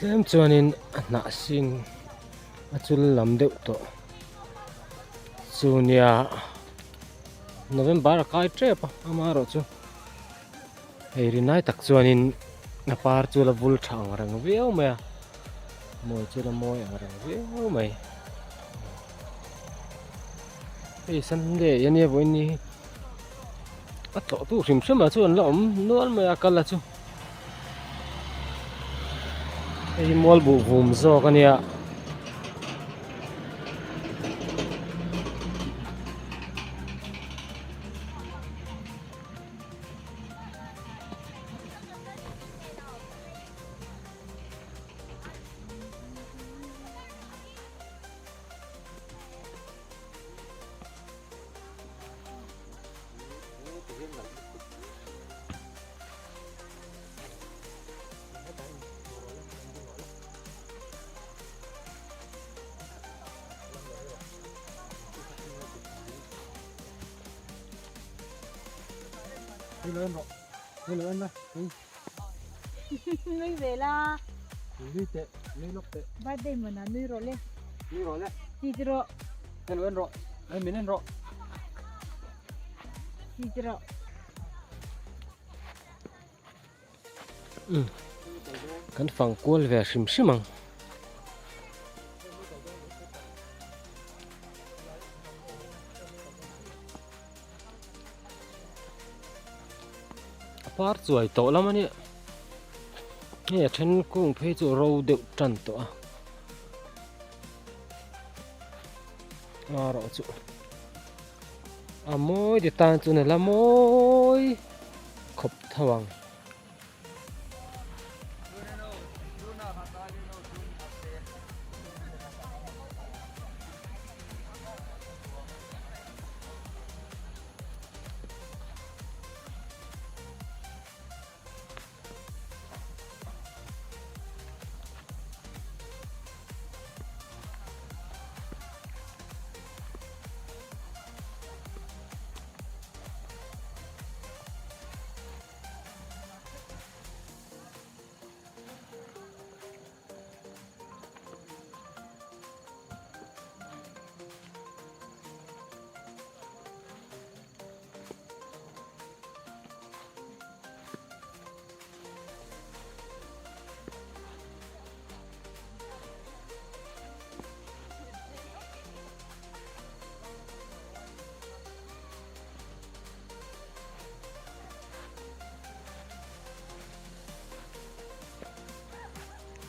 Tlem chuanin a hnah hring a chul lam deuh tawh chu nia November a kai tep a amaherawhchu hei rinai tak chuanin a par chu la vul tha ang reng viau mai a mawi chu la mawi ang reng viau mai hei Sunday ania vawiin ni hi a tlawh tu hrim hrim ah chuan an la awm nual mai a kal a chu hei hi mual buh vum zawk ania. Nui ve la. Nui teh, nui lawk teh. Birthday mana nui rawh le. Nui rawh le. Ti ti rawh. Hello en rawh. Ai min en rawh. Ti ti rawh. Um. Kan fang kual ve hrim hrim ang. A par chuai tawh lam a nia hei a then kung phei chu ro deuh tan tawh a a rawh chu a mawi ti tan chuan a la mawi khawp tho ang.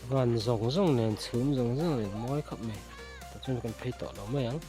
Van zawng zawng nen chhum zawng zawng nen mawi khawp mai tah chuan kan phei tawh lo mai ang.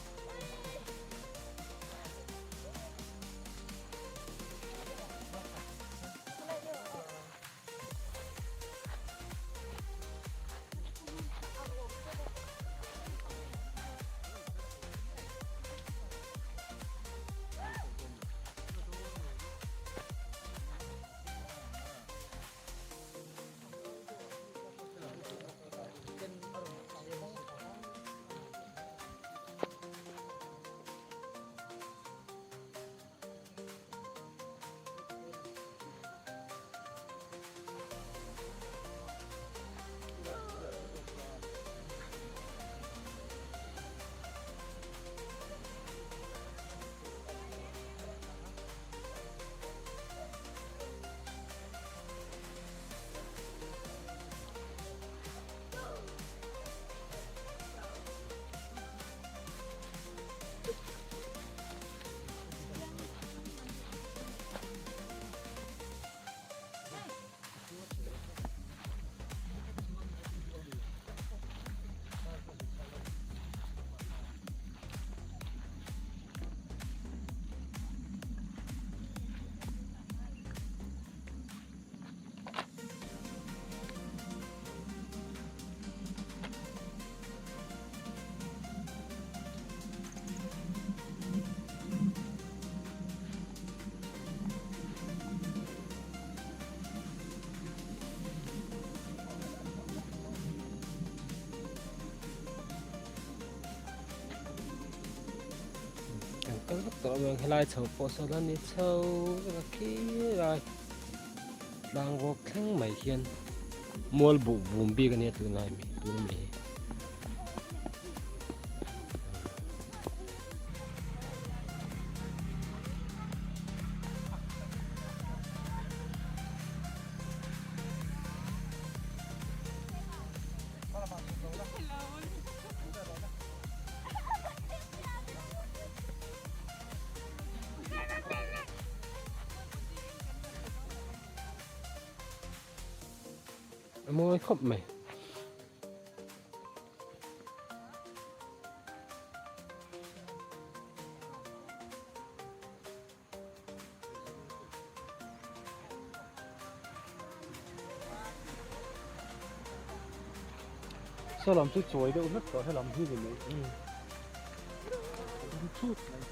awm ang helai chho pawh sawn a ni chho vek a khilai tlang rawk thleng mai hian mual buh vum bik a nia tunlai mi tun ami hi. A mawi khawp mai. Saw lam chu chawi deuh hlek tawh helam hi ni mai. Chut mai.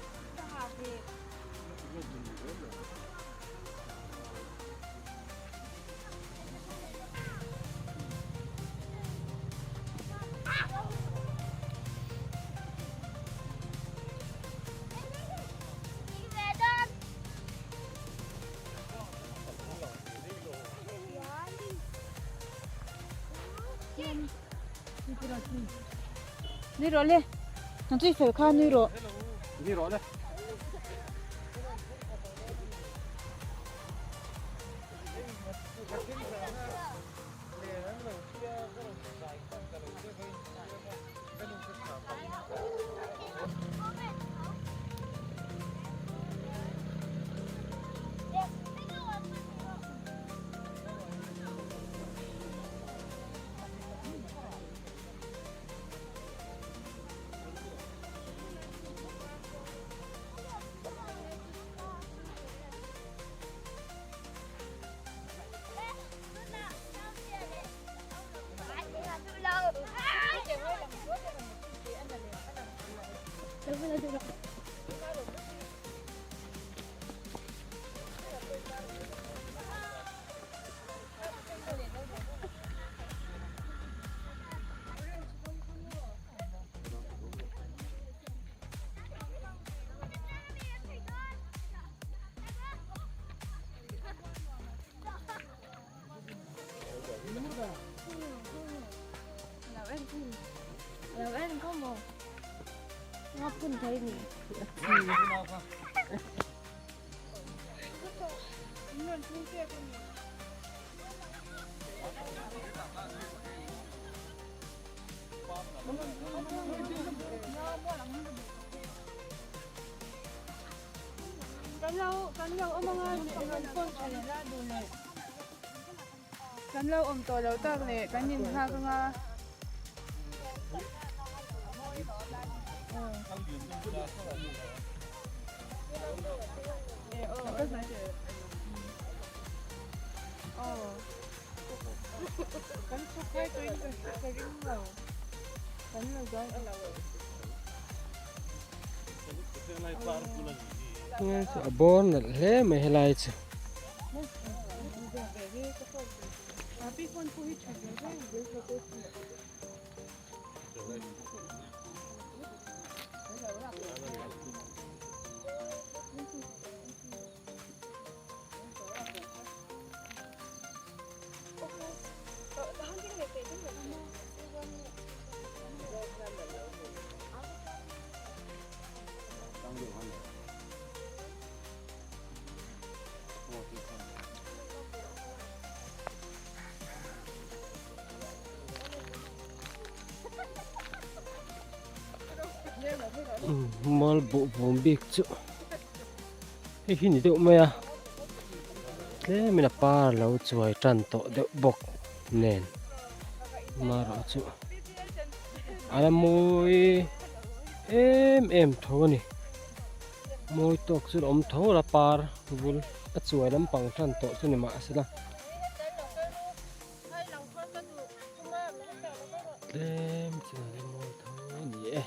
Nui rawh le, nang chu i fel kha nui rawh. Nui rawh le. Kan lo kan lo awm anga kan phone tha leh la duh leh kan lo awm tawh lo tak leh kan in nghak anga A bawr nalh hle mai helai chu. Mual buh vum bik chu hei hi ni deuh mai a tlemin a par lo chuai tan tawh deuh bawk nen marawh chu a la mawi em em tho a ni mawi tawk chu a awm tho a par vul a chuai lampang tan tawh chu ni mahsela. Tlem chu a la mawi tho a ni e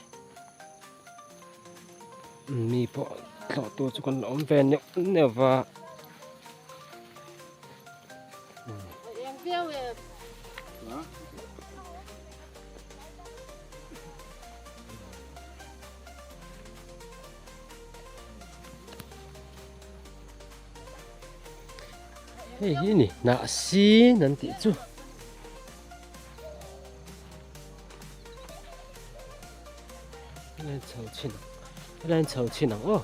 mi pawh tlawh tur chu kan la awm ve neuh neuh va. Hei hi ni hnah sin an tih chu. Helai chho chhin ang helai chho chhin ang aw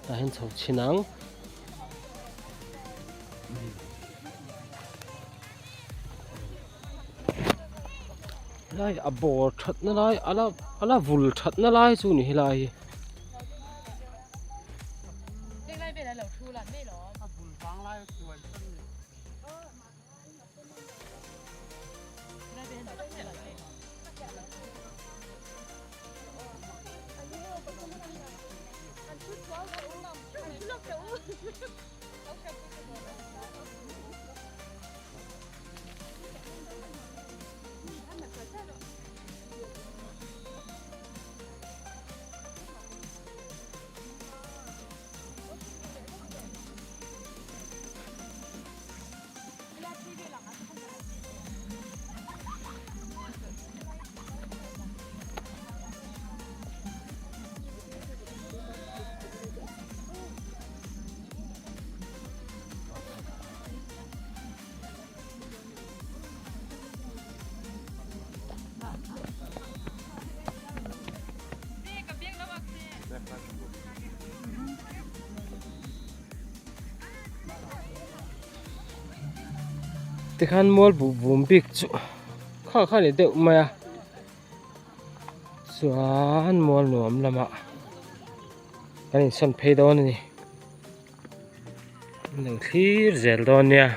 tah hian chho chhin ang. Helai a bawr thatna lai ala ala vul thatna lai chu ni helai hi. Tikhan mual buh bum bik chu kha kha ni deuh mai a chuan mual nuam lamah kan insawn phei dawn a ni an lo thlir zel dawn nia.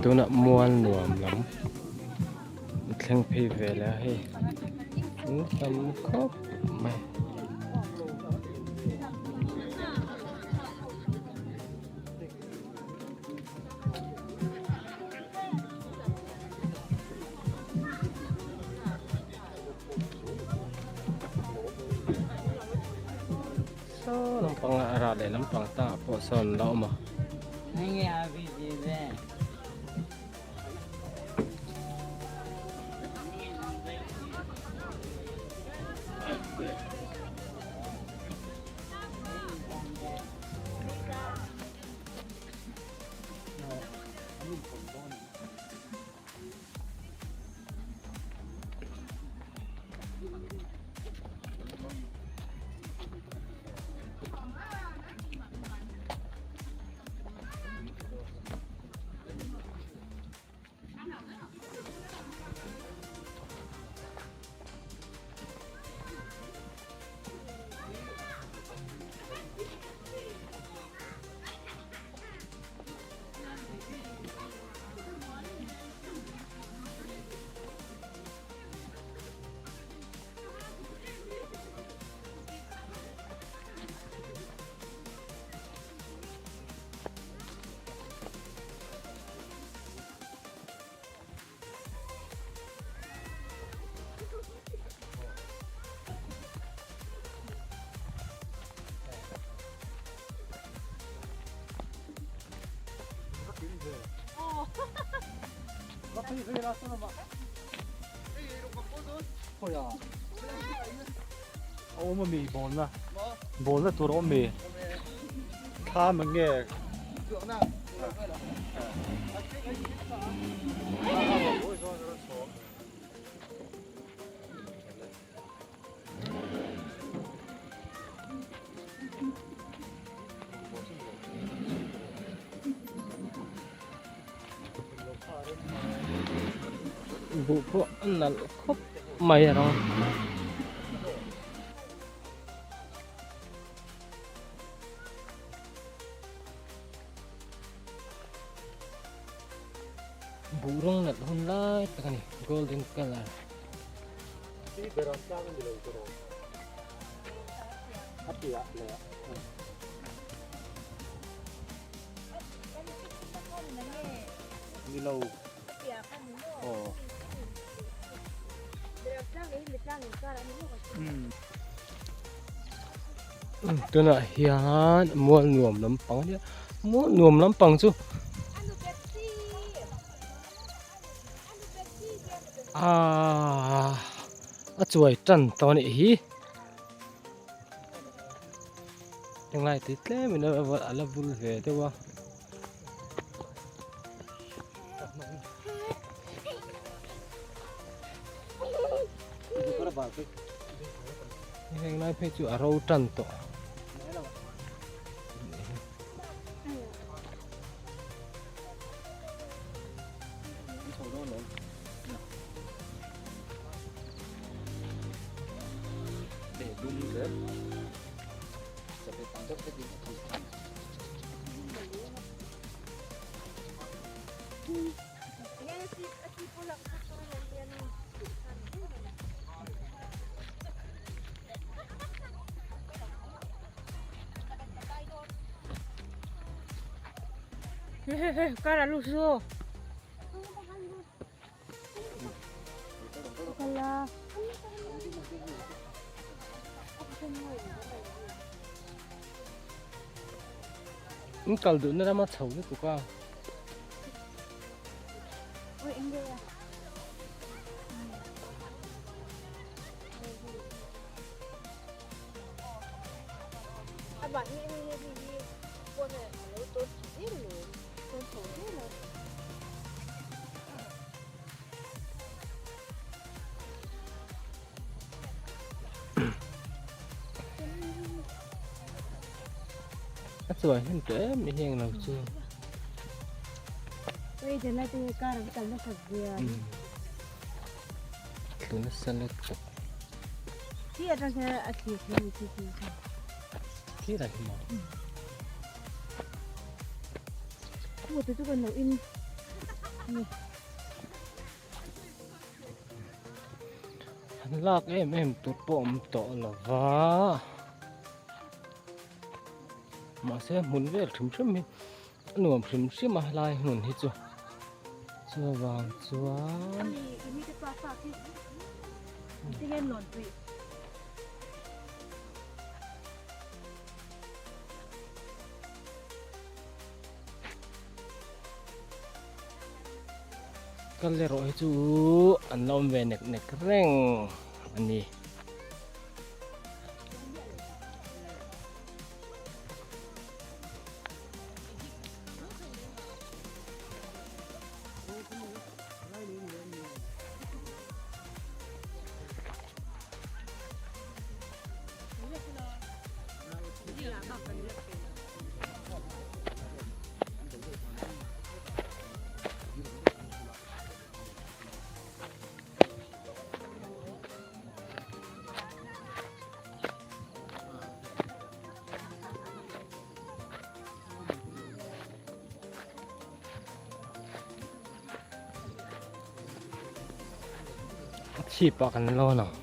Tunah mual nuam lam a thleng phei ve leh a hei an tam khawp mai. Saw lampang a rah leh lampang ta ah pawh sawn an la awm a. Awm ami bawlna bawlna tur awm mi thla mang nge Buh pawh a nalh khawp mai a rawng. Buh rawng nalh hun lai tak a ni golden colour. Hi beram tlang a ni lo tawh rawh. A piah leh ah. Ni lo. Aw. Tunah hian mual nuam lampang a nia mual nuam lampang chu aaa a chuai tan tawh a nih hi englai tih tlem in a la bul ve deuh a. Heng lai phei chu a ro tan tawh. In kal duhna rama chho lutuk a. A chuai hnem tawh em mai heng lo chu. Tlu nasa lutuk. Khi lah hi maw. An lak em em tur pawh awm tawh lo va mahse hmun vel hrim hrim hi a nuam hrim hrim a helai hmun hi chu chuvang chuan. Kal erawh hi chu an la awm ve nek nek reng a ni. A chhip ah kan lawn ang.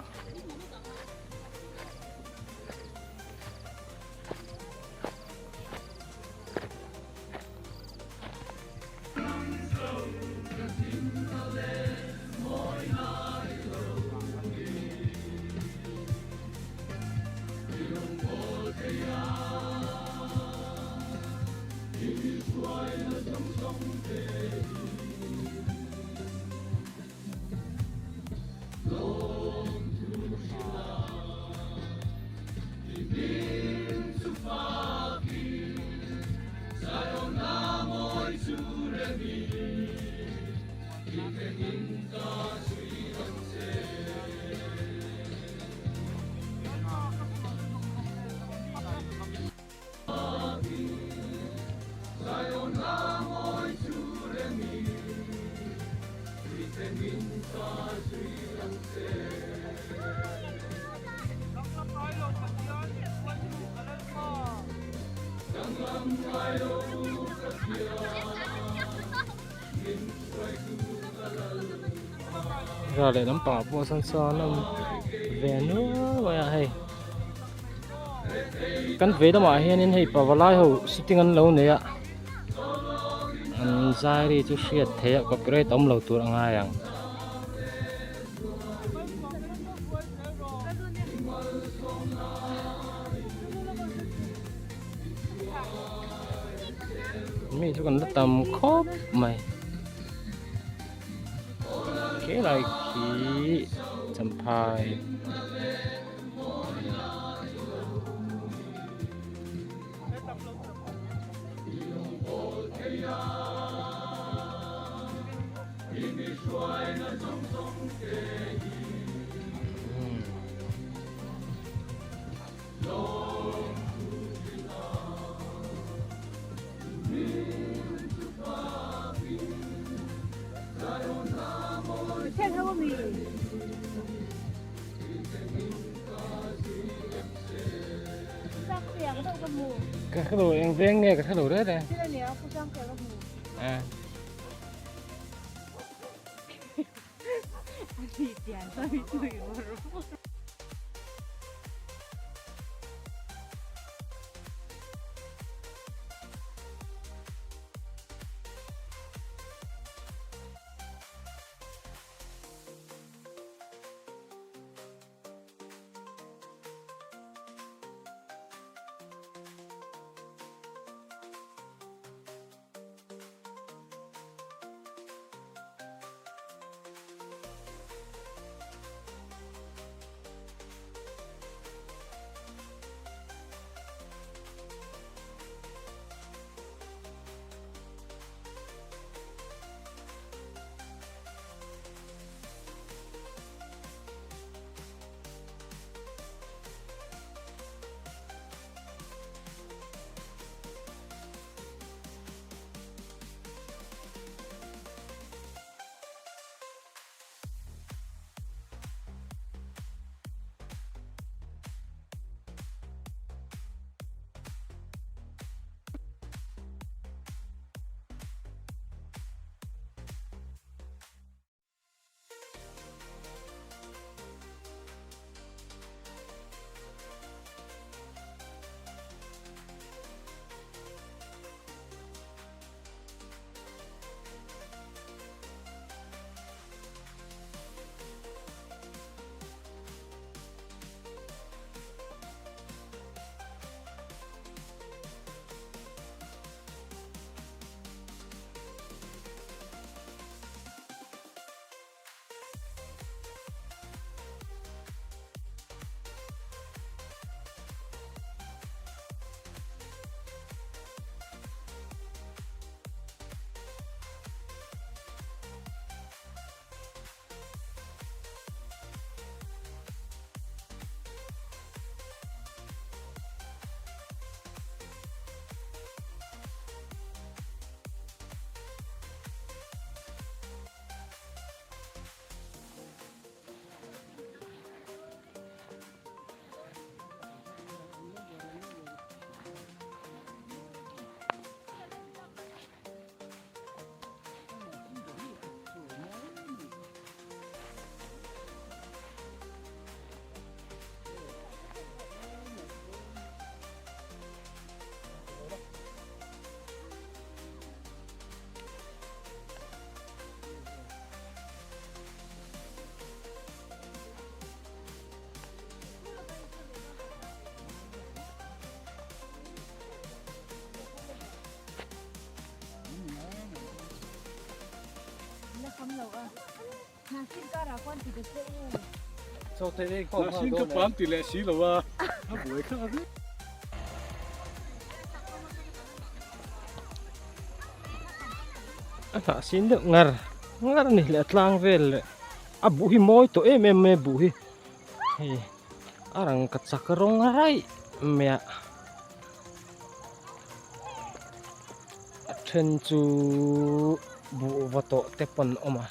Ral leh lampangah pawh sawn sawn a awm ve nual mai a hei kan vei lamah hianin hei pavalai ho sitting an lo nei a an zai ri chu hriat theih a copyright awm lo tur a ngai ang. Mi chu kan la tam khawp mai Helai khi champhai Ka hrelo eng veng nge ka hrelo reng reng. A hnah sin deuh ngar ngar a ni leh a tlang vel leh a buh hi mawi tawh em em mai a buh hi hei a rangka chak rawng raih mai a a then chu buh va tawh te pawn a awm a.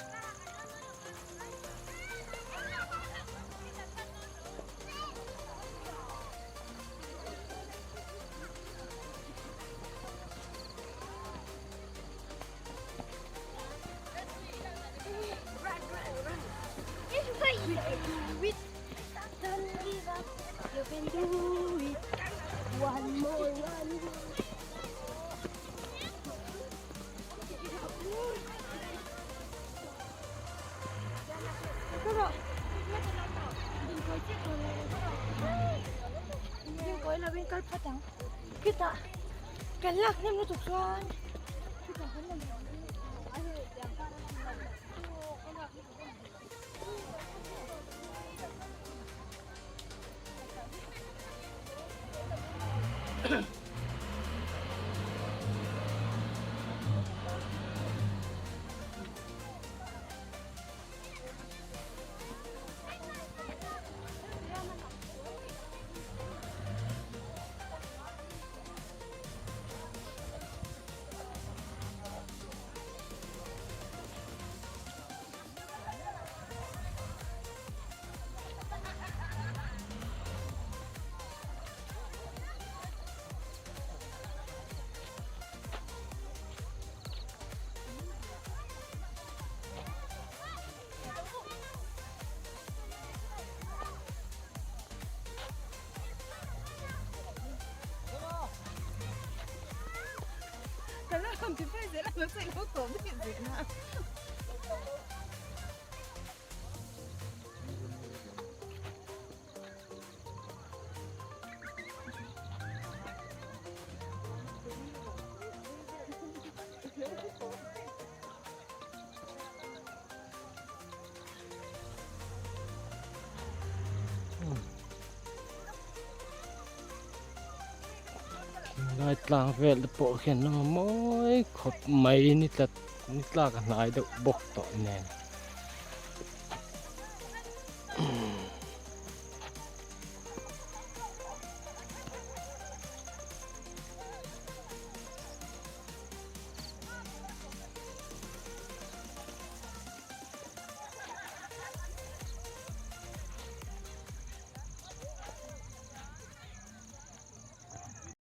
Lai tlang vel te pawh hian a mawi khawp mai ni tlat ni tlak a hnai deuh bawk tawh nen.